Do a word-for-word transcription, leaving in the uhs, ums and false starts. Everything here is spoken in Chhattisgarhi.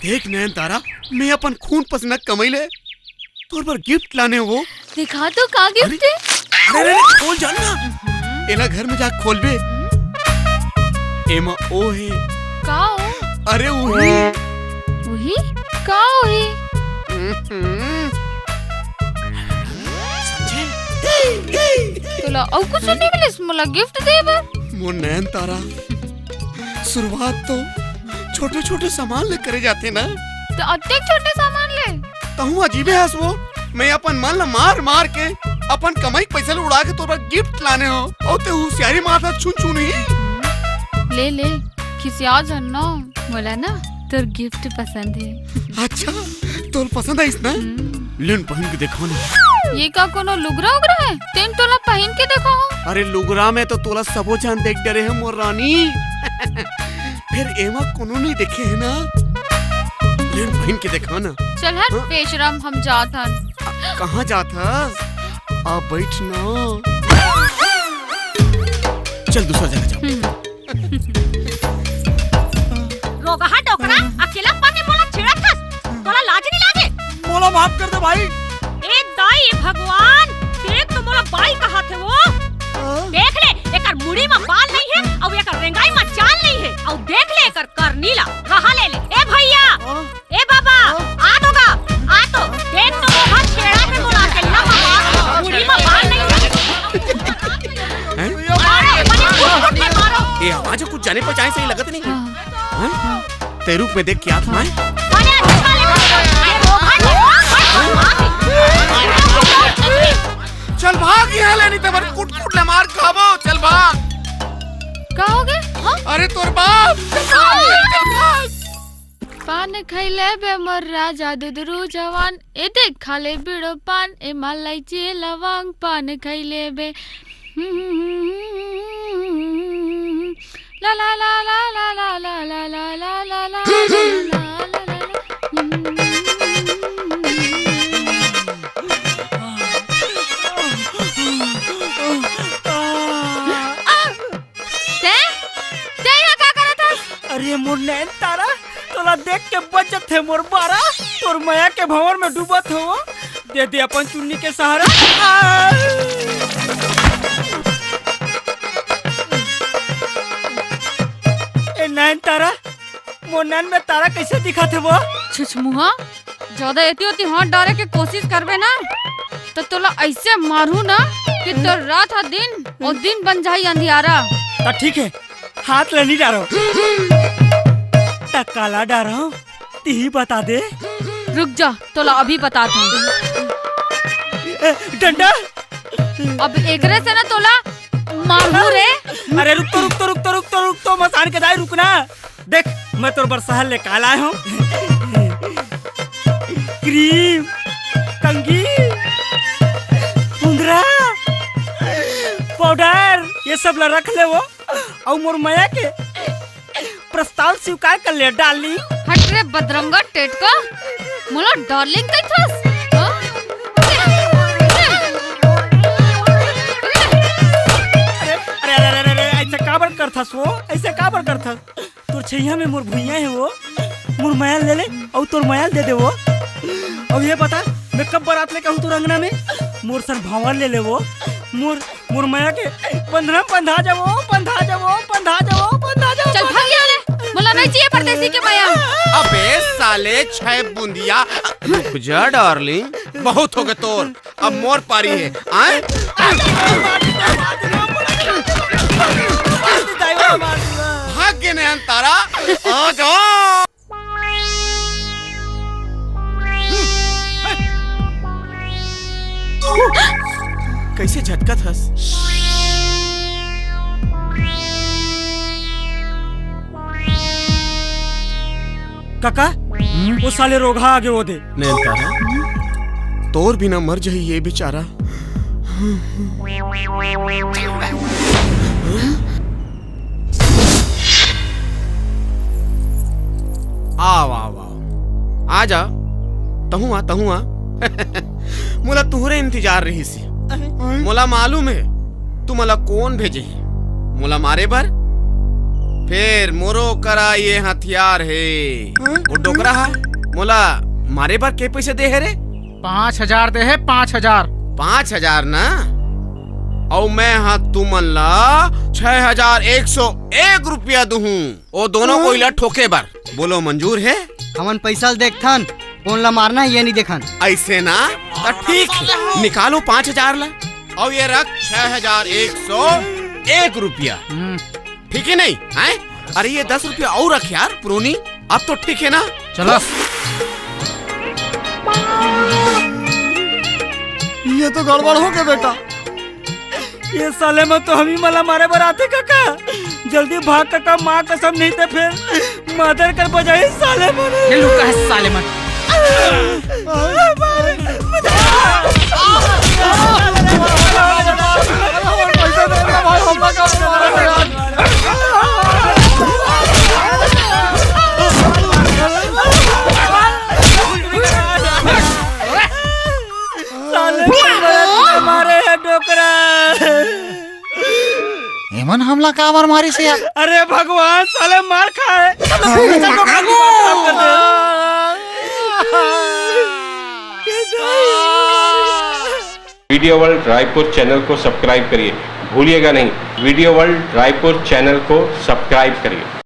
देख नयनतारा, मैं अपन खून पसीना कमाई ले तोर बर गिफ्ट लाने हंव। दिखा तो का गिफ्ट हे। अरे, अरे, अरे, खोल जान ना। एला घर में जा खोलबे। एमा ओ हे। का ओ? अरे उही। उही? का उही? हम्म। समझे? तोला अउ कुछ नइ मिलिस मोला गिफ्ट दे बर? मोर नयनतारा, शुरुआत तो छोटे-छोटे सामान ले करे जाथे ना। त अतेक छोटे सामान ले? तहूँ अजीबे हस वो। मैं अपन मन ल मार-मार के, अपन कमाई के पइसा ल उड़ा के तोर बर गिफ्ट लाने हंव। अउ ते हुसियारी मारथस छुन छुन ही। ले, ले, खिसिया झन ना। मोला ना तोर गिफ्ट पसंद हे। अच्छा, तोर पसंद आइस ना? हम्म। ले न पहिन के देखा ना। ये का कोनो लुगरा उगरा हे? तेन तोला पहिन के देखाहूं। अरे लुगरा में तो तोला सबो झन देख डरे हे मोर रानी। फेर एमा कोनो नइ देखे हे ना? ले न पहिन के देखा ना। चल हट हाँ? बेशरम, हम जात हन। कहाँ जात हस? आ बइठ ना। चल दूसरा जगह जाओ। हम्म। रोगहा डोकरा, अकेला पन मोला छेड़त हस? तोला लाज नइ लागे? मोला माफ कर दे भाई। ए दाई भगवान, देख तो मोला बाई कहत हे वो। हाँ? देख ले, एकर मुड़ी म बाल नइ हे, अउ एकर रेंगाई म चाल नइ हे, अउ देख ले एकर करनी ला। कहा ले ले। ए भइया, हाँ? ए बाबा, हाँ? आ तो गा, आ तो। देख तो वो छेड़त हे मोला, अकेला म बाल, मुड़ी म बाल नइ हे। हैं? अरे, बने फुट फुट के मारो। ये आवाज कुछ जाने पहचाने से ही लगत नहीं। हाँ। हैं? तेरे रूप में देख के आत्मा है। अरे, अच्छा ले, अरे, रोगन, चल भाग यहाँ ले, नहीं तो बड़ कुट कुट ले मार खाबो। चल भाग। का हो गए? हाँ? अरे तोर बाप, चल भाग, चल भाग। पान खइले बे मोर राजा दुदरू जवान, ए देख खा ले बीड़ो पान, ए मालाइची लवंग पान खइले बे। ला ला ला। तैं? तैं यहाँ का करत हस? अरे मोर नैन तारा, तोला देख के बजत हे मोर बारा, तोर मया के भंवर में डूबत हो, दे दे अपन चुन्नी के सहारा। आ! ए नैन तारा, मोर नैन में तारा कैसे दिखत हे वो? छुछमुहा, ज्यादा एती ओती हाथ डारे के कोशिश करबे ना, तो तोला ऐसे मारू ना कि तोर रात हा दिन और दिन बन जाही अंधियारा। त ठीक है, हाथ ले नहीं डारो। त काला डारो, तिही बता दे। रुक जा, तोला अभी बतात हूँ। ए, डंडा। अब एकरे से ना तोला मारू रे। अरे रुक तो, रुक तो, रुक तो, रुक तो, रुक तो, मसान के दाई रुक ना। देख, मैं तोर बर सहर ले का लाए हूँ। क्रीम, कंघी, उंदरा, पाउडर, ये सब ला रख ले वो। अउ मोर मया के प्रस्ताव स्वीकार कर ले डार्लिंग। हट रे बदरंगा टेटका, मोला डार्लिंग कहिथस? हाँ? अरे, अरे, अरे, अरे, अरे, ऐसे काबर करथस वो? ऐसे काबर करथस? तोर छैया में मोर भुइयां हे वो, मोर मया ले ले, अउ तोर मया दे दे वो। अउ ये बता, मैं कब बारात लेके आहूं तोर अंगना में? मोर सन भांवर ले ले वो, मोर, मोर मया के बंधना में बंधा जावो, बंधा जावो, बंधा जावो, बंधा जावो, चल बंधा भाग यहाँ ले, मोला नहीं चाहिए परदेसी के मया। अबे साले छै बुंदिया, रुक जा डार्लिंग, बहुत हो गए तोर। अब मोर पारी है। आए? भाग गे नैन तारा, आ जा। कैसे झटकत हस? काका, वो साले रोगहा आगे वो दे। नैन तारा, तोर बिना मर जाही ये बेचारा। आओ, आओ, आओ। आ जा। तहूँ आ, तहूँ आ। मोला तुहरे इंतजार रहिस हे। मोला मालूम हे, तू मोला कोन भेजे हे। मोला मारे बर? फेर मोरो करा ये हथियार हे। हाँ? वो डोकरा हा मोला मारे बर के पैसे दे हे रे? पाँच हजार दे हे, पाँच हजार। पाँच हजार ना? अउ मैं हा तुमन ला छह हजार एक सौ एक रुपया दुहूं, ओ दोनों हाँ? कोई ला ठोके बर। बोलो, मंजूर हे? हमन पैसा ल देखथन, कोन ला मारना हे ये नहीं देखन। ऐसे ना? त ठीक हे, निकालो पाँच हजार ला। अउ ये रख छह हजार एक सौ एक रुपया। हम्म। ठीक हे नहीं? हैं? अरे ये दस रुपया अउ रख यार, पुरोनी। अब तो ठीक हे ना? चलो। ये तो गड़बड़ हो गया बेटा। ये साले मन तो हमी मन ला मारे बर आथे काका। जल्दी भाग काका, माँ कसम नहीं ते फेर मादर कर बजाही साले मन। ये लुका हे साले मन। साले मन मारे हे डोकरा। एमन हमला काबर मारिस यार? अरे भगवान, साले मार खाए। वीडियो वर्ल्ड रायपुर चैनल को सब्सक्राइब करिए, भूलिएगा नहीं, वीडियो वर्ल्ड रायपुर चैनल को सब्सक्राइब करिए।